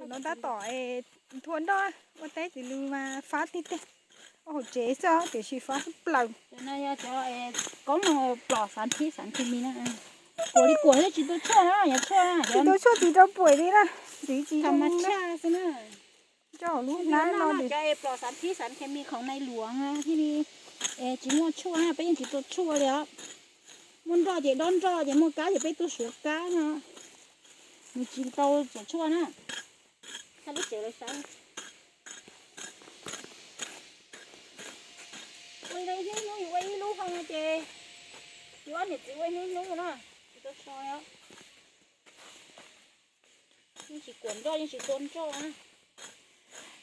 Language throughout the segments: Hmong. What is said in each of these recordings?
No tab tom es thua nroj ua teb txiv lws mas fab tiag tiag. Ua hauv tsev xwb tiam sis fab plaws. Cov no yog cov koob noog plos xav thib xav khes mis na. Kuam li kuam thiab tsis tu tshuaj na, yog tshuaj na. Tsis tu tshuaj tsis rau puam li na. Txiv tsis zoo na. Coj hauv lub hnab no cov plos xav thib xav khes mis khoom nai luam thiaj li tsis muaj tshuaj na, peb yeej tsis tu tshuaj li os. Muaj nroj ces dob nroj, ces muaj kab ces peb tuaj suav kab no. Nws tsis tau txiav tshuaj na. Txhaj lub tsev lawv saib. Ua li no ib hnub yus ua ib lub hoo ces yus ob niam txiv ua ib hnub hnub na, tsis tau so li. Yeej tsis kuam nroj yeej tsis tua nroj na,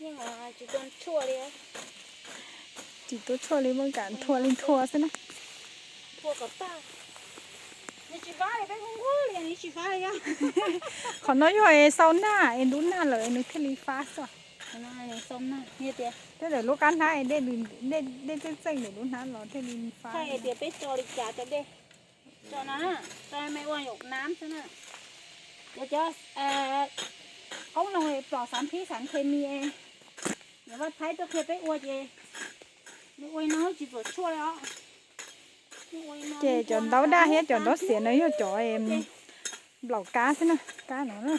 yeej tsis tua tshuaj li. Tsis tua tshuaj li, muaj kam thua li thua xwb na. Thua kom tag. Nws tsis fab li, peb nquag li nws tsis fab li. Qhov no yog es xau nag es ntub nag lawm es nws thiaj li fab xwb. Xau nag, thiab ntawm lub qab hnab es dej txeej txeej ntawm lub hnab los thiaj li fab. Hais tias peb tso li cas rau dej. Tso no, tso me ua yom nam xwb na. Cov cov qoob loo plos xav thib xav khes mis, yog Vaj Thaib tuaj qhia peb ua ces nws ua li no tsis tuam tshuaj li os. Ces cov ntaub daj thiab cov ntaub xiav no yog cov nplaum kab xwb na, kab no na,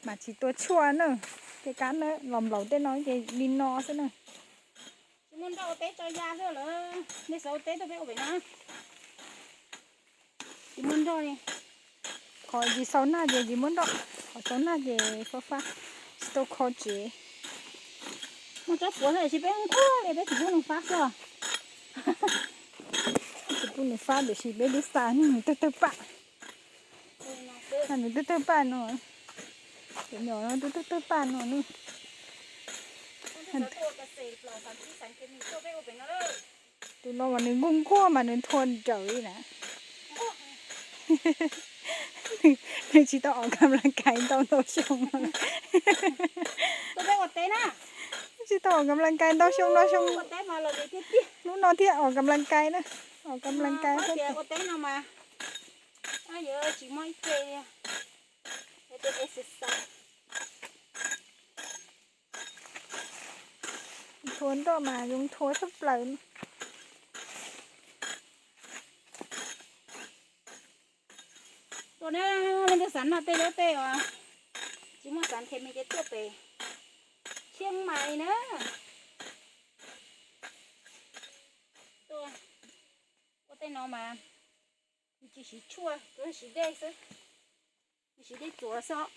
mas tsis tua tshuaj na. Tej kab los nplaum tej no ces li no xwb na. Tsis muaj nroj ua teb tso ya xwb lawm, nej xav ua teb tuaj peb ua pem no. Tsis muaj nroj li. Qhov tsis xau nag ces tsis muaj nroj, qhov xau nag ces fab fab, tsis tau kho tsev. Muaj tsob puav xwb tiam sis peb nquag li peb tsis pub nws fab xwb. Tsis pub nws fab tiam sis peb twb xa nws tawg tawg pam. Nws tawg tawg pam no, cov nyom no twb tawg tawg pam no na. Tus no mas nws nquag nquag mas nws nthua nrawm li na. Nws tsis tau os kas las kais ntau ntau xyoo. Tsis tau os kas las kais ntau xyoo ntau xyoo. Hnub no thiaj os kas las kais na. Os kas las kais. Nthua nroj mas zoo nthua tshaj plaws. Tuaj na, leej twg xav noj tej zaub tej os, tsis muaj xav khes mis ces tuaj pem Tshiab Maiv na. Tuaj ua tej no mas tsis siv tshuaj, tsuas siv dej xwb. Siv dej txuas xwb.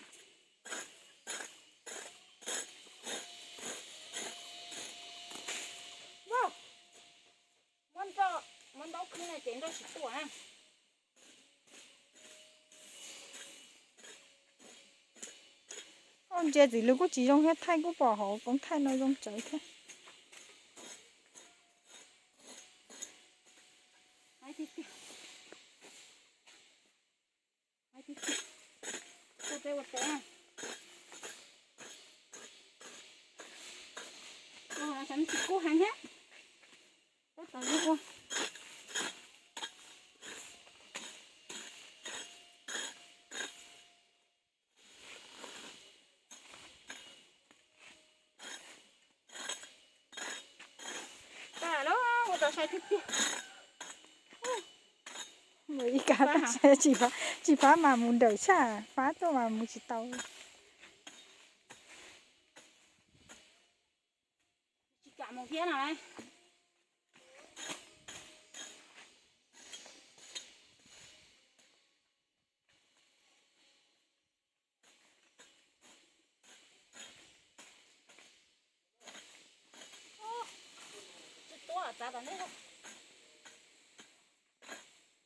Muab nroj, muab ntaub khwb no ces nroj tsis tuaj na. Ntsia txiv lws kuj tsis zoo thiab, thaij kuj pom hauv koov thaij no zoo tsawv thiab. Peb ua teb, xyov tsis kub heev thiab. Tab tom ua. Tag lawm, ua tau sai tiag tiag. Mus ib kab tag sai, tsis fab mas mus nrawm tshaj, fab tuaj mas mus tsis tau. Tsis kam mus thiab no. Tsis tuaj txav tom ntej.